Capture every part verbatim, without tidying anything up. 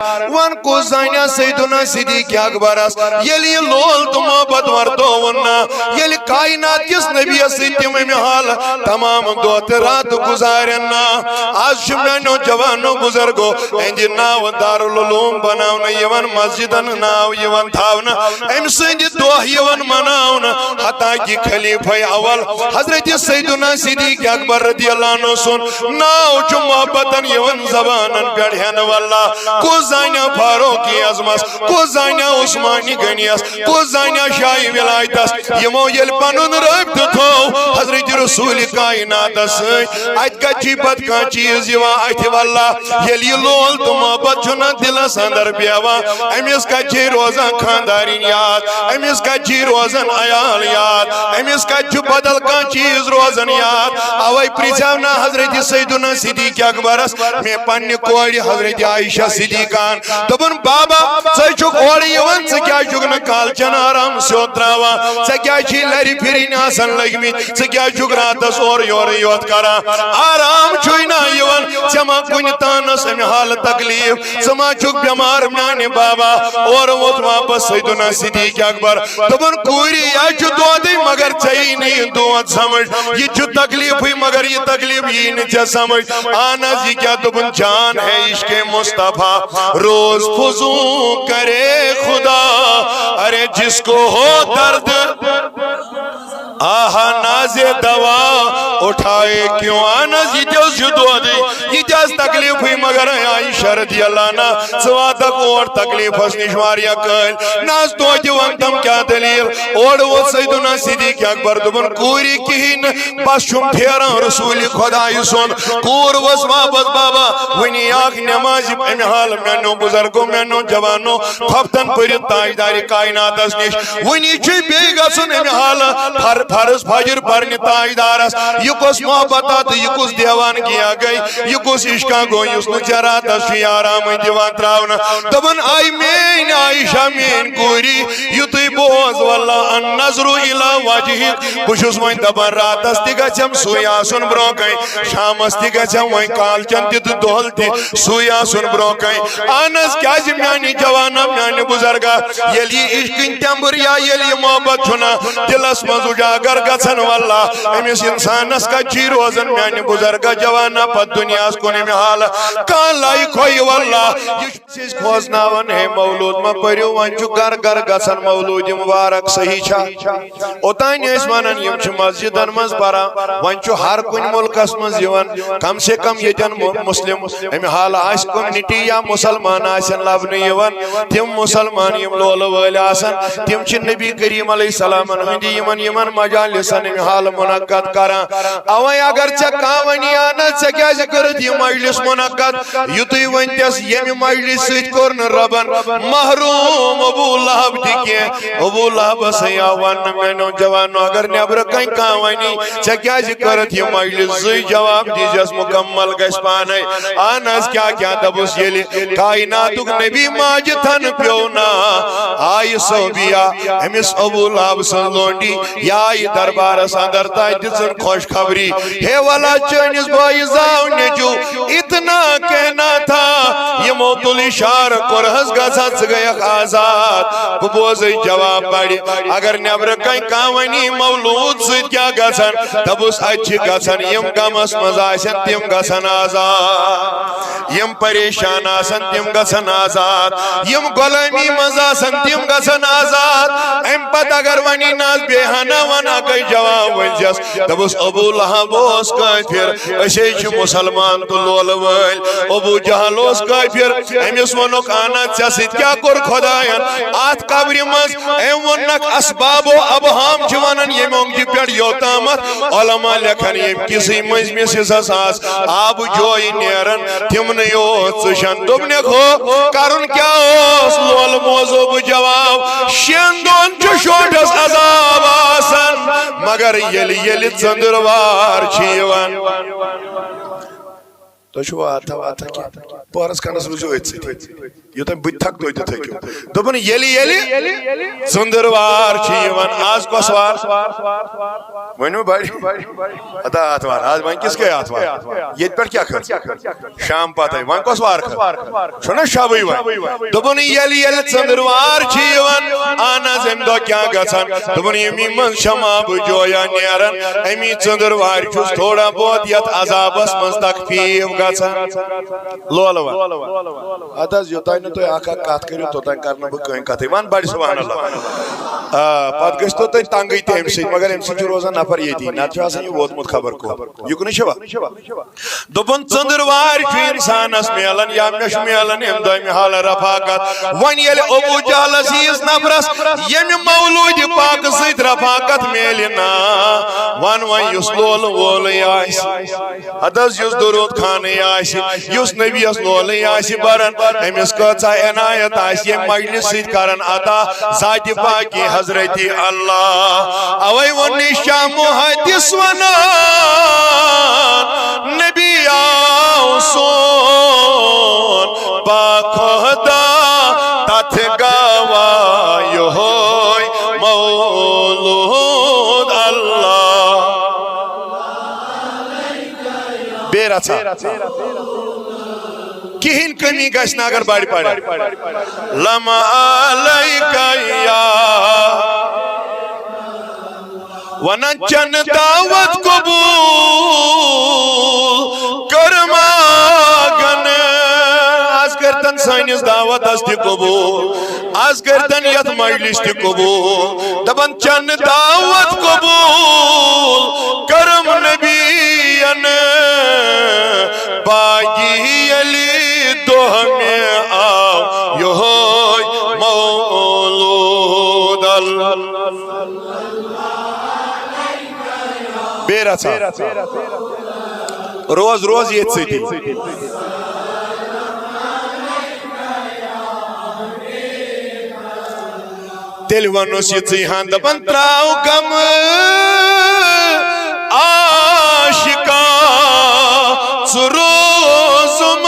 وَن کُس زانیٛا سیدنا صدیق اکبرس، ییٚلہِ یہِ لول تہٕ محبت ورتووُن نا، ییٚلہِ کائنات کِس نبیَس سۭتۍ تِم اَمہِ حالہٕ تمام دۄہ تہٕ راتہٕ گُزارن نا۔ از چھُ میٛانیو جوانو بزرگو اہندِ ناو دارالعلوم بناونہٕ یِوان، مسجدن ناو یِوان تھاونہٕ، أمۍ سٕنٛدِ دۄہ یِوان مناونہٕ۔ حتیٰ کہ خلیفہ اول حضرت سیدنا صدیق اکبر رضی اللہ عنہ سُنٛد ناو چھُ محبتن یِوان زبانن پٮ۪ٹھ ہٮ۪نہٕ۔ واللہ، کُس زانیٛا فاروقی اعظمس، کُس زانیٛا عثمانِ غنیس، کُس زانیٛا شاہہِ ولایتس؟ یِمو ییٚلہِ پنُن رٲبطہٕ تھوو حضرت رسول کائناتس سۭتۍ، اتہِ کتہِ چھِ پتہٕ کانٛہہ چیٖز یِوان اتھِ؟ واللہ، ییٚلہِ یہِ لول تہٕ محبت چھُنہ دِلس اندر بیٚہوان، أمِس کتہِ چھِ روزان خاندارِنۍ یاد؟ أمِس کتہِ چھِ روزان عیال یاد؟ أمِس کتہِ چھُ بدل کانٛہہ چیٖز روزان یاد؟ اوے پرژھیو نا حضرت سیدنا صدیق اکبرس، مےٚ پننہِ کورِ حضرت عائشہ صدیقہ ہن۔ دوٚپُن، بابا، ژٕ چھُکھ اورٕ یِوان، ژٕ کیٛازِ چھُکھ نہٕ کالچن آرام سیوٚد تراوان؟ ژےٚ کیٛازِ چھِ لرِ پھِرِنۍ آسان لٔگمٕتۍ؟ ژٕ کیٛازِ چھُکھ راتس اورٕ یورٕ یوت کران؟ آرام چھُے نہ یِوان؟ ژےٚ ما کُنہِ تانس امہِ حالہٕ تکلیف؟ ژٕ ما چھُکھ بٮ۪مار میانہِ بابا؟ اورٕ ووت واپس سیدنا صدیق اکبر۔ دوٚپُن، کوٗری، یہِ چھُ دودٕے، مگر ژےٚ یی نہٕ یہِ دود سمجھ۔ یہِ چھُ تکلیفٕے، مگر یہِ تکلیف یی نہٕ ژےٚ سمجھ۔ اہن حظ، یہِ کیٛاہ؟ دوٚپُن، جان ہے عشق مصطفیٰ، روز فزوں کرے خدا، ارے جس کو ہو درد آہ ناز دوا اٹھائے کیوں؟ اہن حظ، یہِ تہِ اوس یہِ دودٕے، یہِ تہِ ٲس تکلیفٕے، مگر اے عائشہ رضی اللہ عنہا، ژٕ واتکھ اور تکلیفس نِش واریاہ کٲلۍ۔ نہ حظ، توتہِ وَن تم کیٛاہ دٔلیٖل؟ اورٕ ووت سیدنا صدیق اکبر، دوٚپُن، کوٗری کِہیٖنۍ نہٕ، بس چھُم پھیران رسول خدایہِ سُنٛد۔ کوٗر ؤژھ واپس، بابا، وٕنی اکھ نماز، امہِ حالہٕ میانیو بزرگو، میانیو جوانو، خۄفتن پٔرِتھ تاجدارِ کائناتس نِش۔ وٕنی چھُے بیٚیہِ گژھُن امہِ حالہٕ فر-، فرض فجر پرنہِ تاجدارس۔ یہِ کۄس محبت تہٕ یہِ کُس دیوانگی گٔے، یہِ کُس عشقا گوٚو، یُس نہٕ ژےٚ راتس چھُے آرامٕے دِوان تراونہٕ؟ دوٚپُن، آے میٲنۍ عائشہ، میٲنۍ کوٗری، یُتُے بوز، واللہ النظر الی وجہک، بہٕ چھُس وۄنۍ دپان، راتس تہِ گژھٮ۪م سُے آسُن برونٛہہ کنہِ، شامس تہِ گژھٮ۪م وۄنۍ کالچن تہِ تہٕ دۄہل تہِ سُے آسُن برونٛہہ کنہِ۔ اہن حظ، کیازِ میانہِ جوانا، میانہِ بزرگا، ییٚلہِ یہِ عشقٕنۍ تٮ۪مبٕر یا ییٚلہِ یہِ محبت چھُنہ دِلس منٛز اجاگر گژھان، واللہ، أمِس انسانس کتہِ چھُے روزان میانہِ بزرگا جوانا پتہٕ دُنیاہس کُن امہِ حالہٕ کانٛہہ لایق ہوے؟ واللہ، یہِ چھُ أسۍ کھوژناوان، ہے مولود ما پٔرِو، وۄنۍ چھُ گرٕ گرٕ گژھان مولود مبارک، صحیح چھا؟ اوتانۍ ٲسۍ ونان، یِم چھِ مسجدن منٛز پران، وۄنۍ چھُ ہر کُنہِ مُلکس منٛز یِوان، کم سے کم ییٚتٮ۪ن مُ-، مسلم امہِ حالہٕ آسہِ، کومنٹی یا مسلمان آسن لبنہٕ یِوان، تِم مسلمان یِم لولہٕ وٲلۍ آسن، تِم چھِ نبی کریم علیہ السلامن ہٕنٛدِ یِمن، یِمن مجالسن امہِ حالہٕ منعقد کران۔ اوے اگر ژےٚ کانٛہہ ونی، اہن حظ، ژےٚ کیازِ کٔرٕتھ یہِ مجلس منعقد؟ یُتُے ؤنۍ تس، ییٚمہِ مجلس سۭتۍ کوٚر نہٕ ربن محروم ابو لہب تہِ کینٛہہ۔ ابو لہبس ہے آو وننہٕ، میانیو جوانو، اگر نیبرٕ کنۍ کانٛہہ ونی، ژےٚ کیازِ کٔرٕتھ یہِ مجلس؟ زٕے جواب دیٖزٮ۪س، مکمل گژھِ پانے۔ اہن حظ، کیٛاہ کیٛاہ؟ دوٚپُس، ییٚلہِ کائناتُک نبی ماجہِ تھن پیوٚو نا، آیہِ صحبیا أمِس ابو لہب سٕنٛز لونڈی، یہِ آیہِ دربارس اندر تہٕ دِژٕن خوش خبری، ہے ولا چٲنِس بٲیِس زاو نیٚچو، اتنا کہنا تھا، یِمو تُل اشارٕ، کوٚرہس گژھان ژٕ گٔیکھ آزاد۔ بہٕ بوزے جواب بڑِ، اگر نیبرٕ کنۍ کانٛہہ ونی مولود سۭتۍ کیٛاہ گژھان، دوٚپُس اتہِ چھِ گژھان، یِم غمس منٛز آسن تِم گژھن آزاد، یِم پریشان آسن تِم گژھن آزاد، یِم غلٲمی منٛز آسن تِم گژھن آزاد۔ امہِ پتہٕ اگر ونی نہ حظ بیٚیہِ ہنا ون اکے جواب ؤنۍ زٮ۪س، دوٚپُس، ابو لہب اوس کٲفِر، أسۍ ہے چھِ مُسلمان تہٕ لولہٕ وٲلۍ۔ ابو جہل اوس کٲفِر، أمِس ووٚنُکھ، اہن حظ، ژےٚ سۭتۍ کیٛاہ کوٚر خۄداین اتھ قبرِ منٛز؟ أمۍ ووٚننکھ، اسباب و ابہام چھِ ونان ییٚمہِ اونٛگجہِ پٮ۪ٹھ یوٚتامتھ علماء لیکھان، ییٚمہِ کِسٕے مٔنٛزمِس حصس آس آبہٕ جویہِ نیران، تِمنٕے اوس ژٕ شن۔ دوٚپنکھ، ہو، کرُن کیٛاہ اوس؟ لولہٕ موزو بہٕ جواب، شٮ۪ن دۄہن چھُ شونٛٹھس عذاب آسان، مگر ییٚلہِ، ییٚلہِ ژٔنٛدٕروار چھِ یِوان، تۄہہِ چھُوا اَتھا واتھا کینٛہہ؟ پوہرس کھنٛڈس روٗزِو أتھۍ سۭتۍ، یوٚتام بہٕ تہِ تھکہٕ، تُہۍ تہِ تھٔکِو۔ دوٚپُن، ییٚلہِ، ییٚلہِ ژٔنٛدٕروار چھُ یِوان، آز کۄس وار؟ ؤنِو بڑِ۔ ہتا آتھوار، آز وۄنۍ کِس گٔے آتھوار؟ ییٚتہِ پٮ۪ٹھ کیٛاہ کھٔژ؟ شام پتے، وۄنۍ کۄس وار کھٔژ؟ چھُنہ شبٕے وۄنۍ۔ دوٚپُن، ییٚلہِ، ییٚلہِ ژٔنٛدٕروار چھِ یِوان، اہن حظ، اَمہِ دۄہ کیٛاہ گژھان؟ دوٚپُن، ییٚمی منٛز چھےٚ مابہٕ جویا نیران، اَمی ژٔنٛدٕروارِ چھُس تھوڑا بہت یَتھ عذابس منٛز تخفیف گژھان۔ لولہٕ وَن۔ اَدٕ حظ، یوٚتانۍ نہٕ تُہۍ اکھ اکھ کتھ کٔرِو، توٚتانۍ کرٕ نہٕ بہٕ کٕہٕنۍ کتھٕے۔ وَن بڑِ سبحان اللہ۔ آ، پتہٕ گٔژھۍ تو تُہۍ تنگٕے تہِ اَمہِ سۭتۍ، مگر اَمہِ سۭتۍ چھُ روزان نفر ییٚتی، نتہٕ چھُ آسان یہِ ووتمُت خبر کوٚت۔ یُکنُے چھوا؟ دوٚپُن، ژٔنٛدٕروارِ چھُ اِنسانس میلان یا مےٚ چھُ میلان اَمہِ دۄہ اَمہِ حالہٕ رفاقت۔ وۄنۍ ییٚلہِ ابو جہلس ہِوِس نفرس ییٚمہِ مولوٗدِ پاکہٕ سۭتۍ رفاقت میلہِ نا، وَن وۄنۍ یُس لولہٕ وولٕے آسہِ، ہتہٕ حظ یُس درود خانٕے آسہِ، یُس نبیَس لولٕے آسہِ بران، أمِس کۭژاہ عنایت آسہِ ییٚمہِ مجلس سۭتۍ کران عطا ذاتِ پاکی حضرت اللہ۔ اوے ووٚن نِش شاہ محدث ونان، نبی آو سون با خدا، تتھ گواہ یہوے مولود اللہ۔ بیٚیہِ رژھا۔ کِہیٖنۍ کٔمی گژھِ نہٕ اگر بڑِ پڑِ۔ لم علیک یا۔ ونان چن دعوت قبول کٔرماگن۔ از کٔرتن سٲنِس دعوتس تہِ قبول۔ از کٔرتن یتھ مجلس تہِ قبول۔ دپان چن دعوت قبول کٔرم نبین۔ باقی ییٚلہِ دۄہ مےٚ آو یہوے مولود ال۔ بیٚیہِ رژھا۔ روز روز ییٚتھۍ سۭتی۔ تیٚلہِ وَنُس یہِ ژٕے ہَن دَپان ترٛاو غم عاشقا، ژٕ روزُم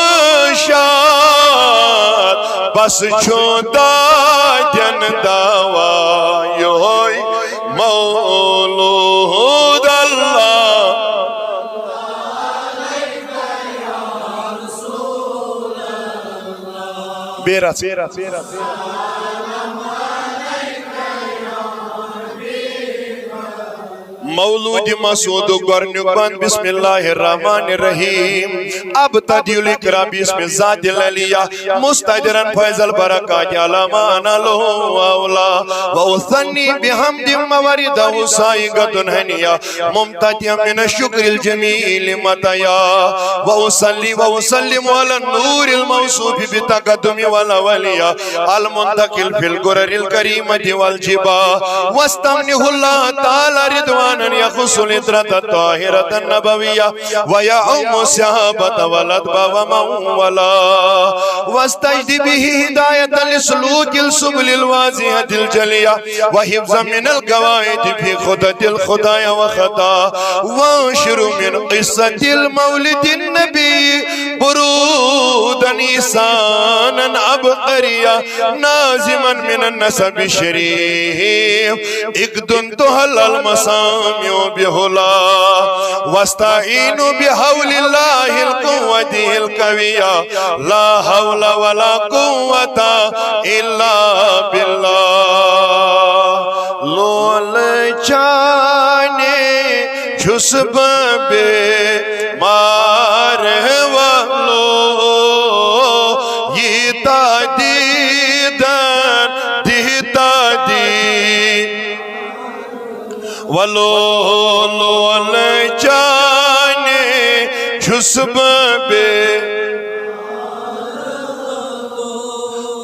شاد، بس چھُ دادٮ۪ن دوا یِہوٚے مولود اللہ۔ بیٚیہِ رژھ۔ مولود مسعود گۄڈنیُک بند، بسم اللہ الرحمن الرحیم۔ ابتدی الاقرا باسم ذات العلیہ، مستدرا فیض البرکات علی ما انا له اولا، و اثنی بحمد ما ورده سائغۃ ہنیہ، ممتدیا من الشکر الجمیل مطایا، و اصلی و اسلم علی النور الموصوف بالتقدم والاولیا، المنتقل فی الغرر الکریمۃ والجبا، واستمنه اللہ تعالی رضوانا یخص العطرۃ الطاہرۃ النبویہ، و یعم الصحابۃ والاتباع و من والا، واستجد به ہدایۃ لسلوک السبل الواضحۃ الجلیہ، و حفظا من القواعد فی خطط الخطایا و خطا، وانشر من قصۃ المولد النبی برودا احسانا عبقریا، ناظما من النسب الشریف عقد تحلی المسامع بحلا، واستعین بحول اللہ القوۃ القویہ، لا حول ولا قوۃ الا باللہ۔ لول چانے چھُس بہٕ بیمار، ولو ییٖتا دیٖدن دیٖتا دی۔ ولو لول چانے چھُس بہٕ بے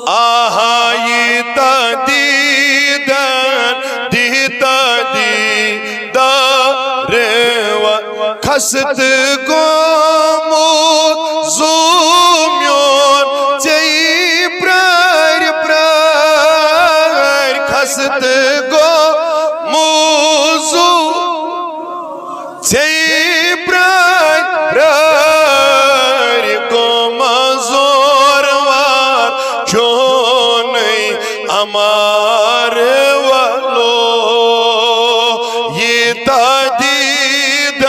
آہا ییٖتا دیٖدن دیٖتا دیٖدار و خست گوٚمُت زُو میون ژےٚ پرٛارِ پرٛارِ خست گوٚمُت زُو ژےٚ پرٛارِ پرٛارِ ہمارے والو، یہ تادیدن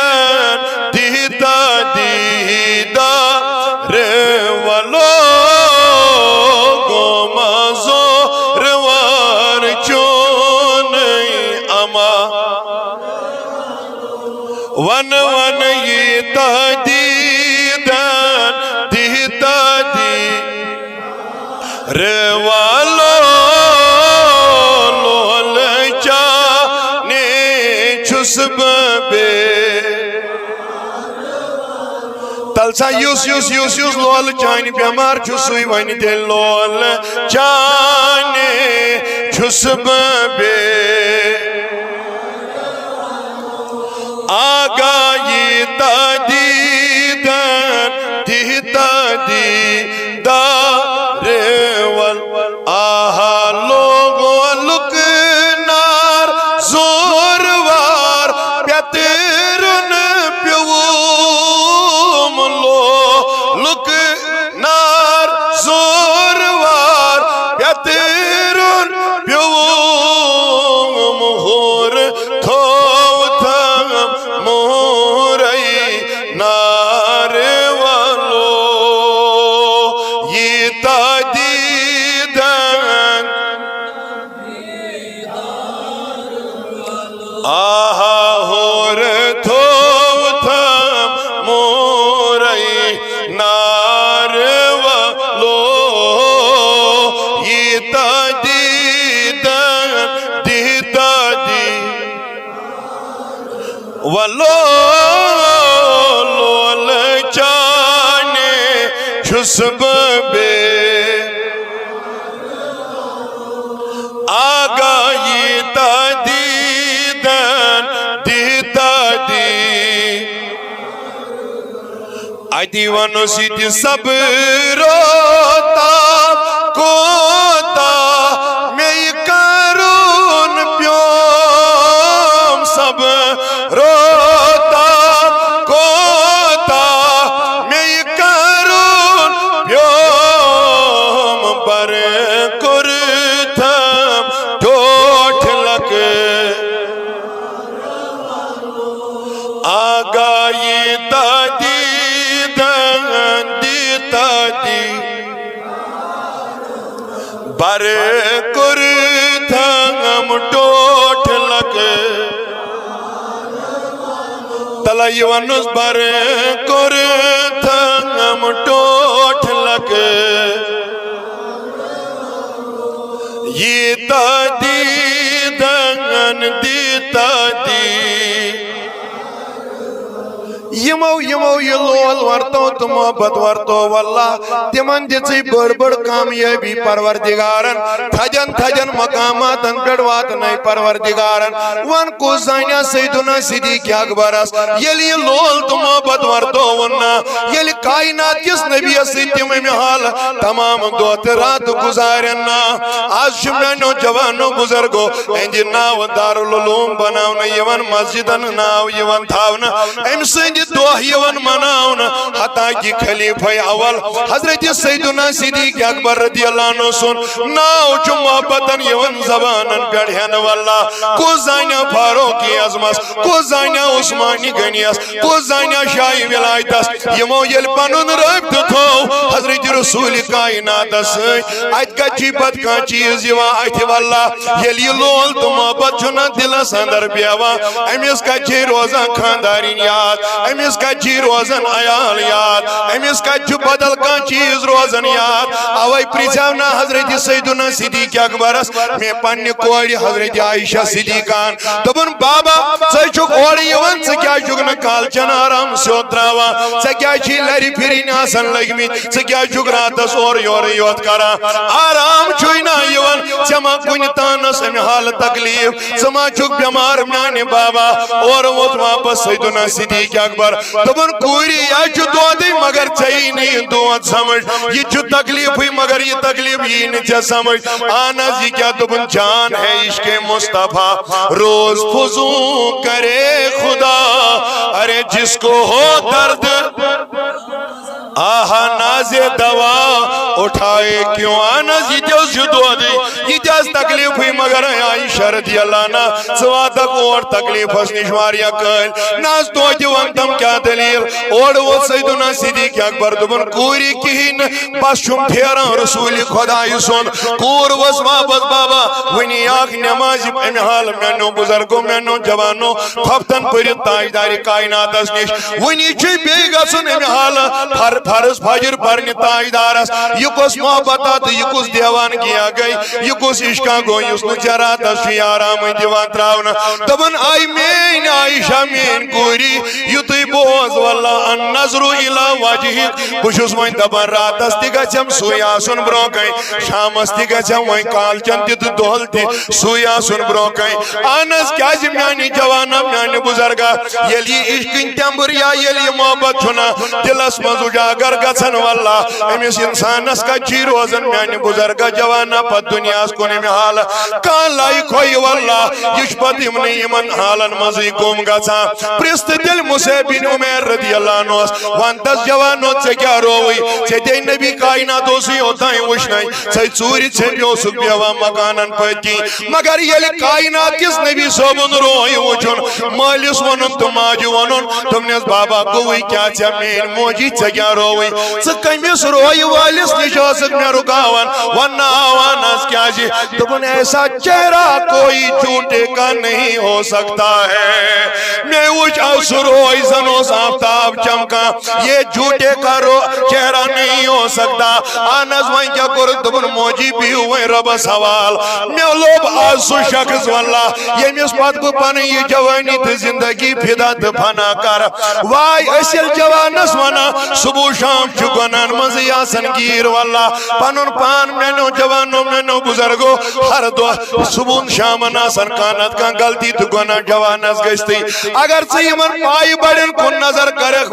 دیتا دیدار والو، گوما زور وار چون اما۔ ون ون یہ تادیدن دیتا دی روالو، لول چانے چھُس بہٕ بے۔ تل سا یُس، یُس، یُس، یُس لول چانہِ بٮ۪مار چھُ، سُے وَنہِ تیٚلہِ لول چانے چھُس بہٕ بے۔ آگاہی تادیدن دیتا دیدار ول۔ آہا لوگو لُک نار زور وار پیترن پیوم لو۔ لُک نار زور وار پیترن پیوم ہور تھوو تھم مورے نار والو، یہ تادیدن آہا ہور تھوو تھم مورے نار والو، یہ تادیدن دیتا دی ولو، لول چانے چھُس بہٕ بے۔ آگاہی تادیدن دیتا دی اتی ونُس یہِ تہِ صبر و تاب کوتاہ مےٚ کرُن پیوم، صبر و تاب کوتاہ مےٚ کرُن پیوم، بر کوٚرتھم ٹوٹھ لک آگاہی تادیدن دیتا دی بر کوٚرتھم ٹوٹھ لک۔ تلا یہِ ونُس بر کوٚرتھم ٹوٹھ لک۔ یہ تادیدن دیتا دی۔ یمو، یمو یہ لول ورتو تہٕ محبت ورتو، واللہ تمن دِژٕے بٔڑ بٔڑ کامیٲبی پروردگارن، تھدٮ۪ن تھدٮ۪ن مقاماتن پٮ۪ٹھ واتنٲے پروردگارن۔ ون کُس زانیا سیدنا صدیق اکبرس، ییٚلہِ یہِ لول تہٕ محبت ورتووُن نا، ییٚلہِ کائنات کِس نبیَس سۭتۍ تِم امہِ حالہٕ تمام دۄہ تہٕ راتہٕ گُزارن نا۔ آز چھُ میانیو جوانو بزرگو اہندِ ناو دارالعلوم بناونہٕ یِوان، مسجدن ناو یِوان تھاونہٕ، أمۍ سٕنٛدِ دۄہ یِوان مناونہٕ۔ حتیٰ کہ خلیفہ اول حضرت سیدنا صدیق اکبر رضی اللہ عنہ سُنٛد ناو چھُ محبتن یِوان زبانن پٮ۪ٹھ ہٮ۪نہٕ۔ واللہ کُس زانیو فاروق اعظمس، کُس زانیو عثمان غنیس، کُس زانیو شاہ ولایتس، یِمو ییٚلہِ پنُن رٲبطہٕ تھوو حضرت رسول کائناتس سۭتۍ، اتہِ کتہِ چھُے پتہٕ کانٛہہ چیٖز یِوان اتھِ؟ واللہ ییٚلہِ یہِ لول تہٕ محبت چھُنہ دِلس اندر بیٚہوان، أمِس کتہِ چھے روزان خاندارِنۍ یاد؟ أمِس کتہِ چھے روزان عیال یاد؟ أمِس کتہِ چھُ بدل کانٛہہ چیٖز روزان یاد؟ اوے پرژھیو نا حضرت سیدنا صدیق اکبرس، مےٚ پننہِ کورِ حضرت عائشہ صدیقہ ہن۔ دوٚپُن، بابا، ژٕ چھُکھ اورٕ یِوان، ژٕ کیٛازِ چھُکھ نہٕ کالچن آرام سیوٚد تراوان؟ ژےٚ کیٛازِ چھِ لرِ پھِرِنۍ آسان لٔگمٕتۍ؟ ژٕ کیٛازِ چھُکھ راتس اورٕ یورٕ یوت کران؟ آرام چھُے نہ یِوان؟ ژےٚ ما کُنہِ تانس امہِ حالہٕ تکلیف؟ ژٕ ما چھُکھ بٮ۪مار میانہِ بابا؟ اورٕ ووت واپس سیدنا صدیق اکبر۔ دوٚپُن، کوٗری، یہِ چھُ دودٕے، مگر ژےٚ یی نہٕ یہِ دود سمجھ۔ یہِ چھُ تکلیفٕے، مگر یہِ تکلیف یی نہٕ ژےٚ سمجھ۔ اہن حظ، یہِ کیٛاہ؟ دوٚپُن، جان ہے عشق مصطفیٰ روز فزوں کرے خدا، ارے جس کو ہو درد آہا ناز دوا اٹھائے کیوں؟ اہن حظ، یہِ تہِ حظ چھُ دودٕے، یہِ تہِ حظ تکلیفٕے، مگر اے عائشہ رضی اللہ عنہا، ژٕ واتکھ اور تکلیفس نِش واریاہ کٲلۍ۔ نہ حظ، توتہِ وَن تم کیٛاہ دٔلیٖل؟ اورٕ ووت سیدنا صدیق اکبر، دوٚپُن، کوٗرِ کِہیٖنۍ نہٕ، بس چھُم پھیران رسول خۄدایہِ سُنٛد۔ کوٗر ؤژھ واپس، بابا، وٕنی اکھ نماز، امہِ حالہٕ میانیو بزرگو، میانیو جوانو، خۄفتن پٔرِتھ تاجدارِ کائناتس نِش۔ وٕنی چھُے بیٚیہِ گژھُن امہِ حالہٕ فر-، فرض فجر پرنہِ تاجدارس۔ یہِ کۄس محبت آ تہٕ یہِ کُس دیوانگی آ گٔے، یہِ کُس عشقا گوٚو، یُس نہٕ ژےٚ راتس چھُے آرامٕے دِوان تراونہٕ؟ دوٚپُن، آے میٲنۍ عائشہ، میٲنۍ کوٗری، یُتُے بوز، واللہ النظر الی وجہک، بہٕ چھُس وۄنۍ دپان راتس تہِ گژھٮ۪م سُے آسُن برونٛہہ کنہِ، شامس تہِ گژھٮ۪م وۄنۍ کالچن تہِ تہٕ دۄہل تہِ سُے آسُن برونٛہہ کنہِ۔ اہن حظ، کیازِ میانہِ جوانا، میانہِ بزرگا، ییٚلہِ یہِ عشقٕنۍ تٮ۪مبٕر یا ییٚلہِ یہِ محبت چھُنہ دِلس منٛز اجاگر گژھان، واللہ أمِس انسانس کتہِ چھُے روزان؟ میانہِ بزرگا، جوانا، پتہٕ دُنیاہس کُن امہِ حالہٕ کانٛہہ لایہِ کھویہِ، واللہ یہِ چھُ پتہٕ یِمنٕے یِمن حالن منٛزٕے گُم گژھان۔ پرٛژھ تہٕ تیٚلہِ مصعب بن عمیر رضی اللہ عنہس، ون تس، جوانو، ژےٚ کیٛاہ رووٕے؟ ژےٚ دے نبی کائنات اوسُے اوٚتام وٕچھنَے، ژے ژوٗرِ ژھیٚپہِ اوسُکھ بیٚہوان مکانن پٔتۍ کِنۍ۔ مگر ییٚلہِ کائنات کِس نبی صٲبُن روے وُچھُن، مٲلِس ووٚنُن تہٕ ماجہِ ووٚنُن، دوٚپنس، بابا، گوٚوٕے کیٛاہ ژےٚ؟ میٲنۍ موجی، ژےٚ کیٛاہ رووٕے؟ ژٕ کٔمِس رویہِ وٲلِس نِش ٲسٕکھ مےٚ رُکاوان؟ وننہٕ آو، اہن حظ، کیٛازِ؟ دوٚپُن، ایسا چہرہ کوئی جھوٹے کا نہیں ہو سکتا ہے۔ مےٚ وُچھ، آو سُہ روے زن اوس آفتاب چمکان۔ یہ جھوٹے کا رو چہرہ نہیں ہو سکتا۔ اہن حظ، وۄنۍ کیٛاہ کوٚرُکھ؟ دوٚپُن، موجی، بِہِو وۄنۍ رۄبس حوال۔ مےٚ لوٚب آز سُہ شخص، واللہ، ییٚمِس پتہٕ بہٕ پنٕنۍ یہِ جوانی تہٕ زندگی فدا تہٕ فنا کرٕ۔ واے اصل جوانس ونان، صبح شام چھُ گۄناہن منٛزٕے آسان گیٖر، واللہ۔ پنُن پان میانیو جوانو، میانیو بزرگو، ہر دۄہ صبحن شامن آسان کانٛہہ نتہٕ کانٛہہ غلطی تہٕ گۄناہ جوانس گٔژھتٕے۔ اگر ژٕ یِمن پایہِ بڑٮ۪ن کُن نظر کرکھ،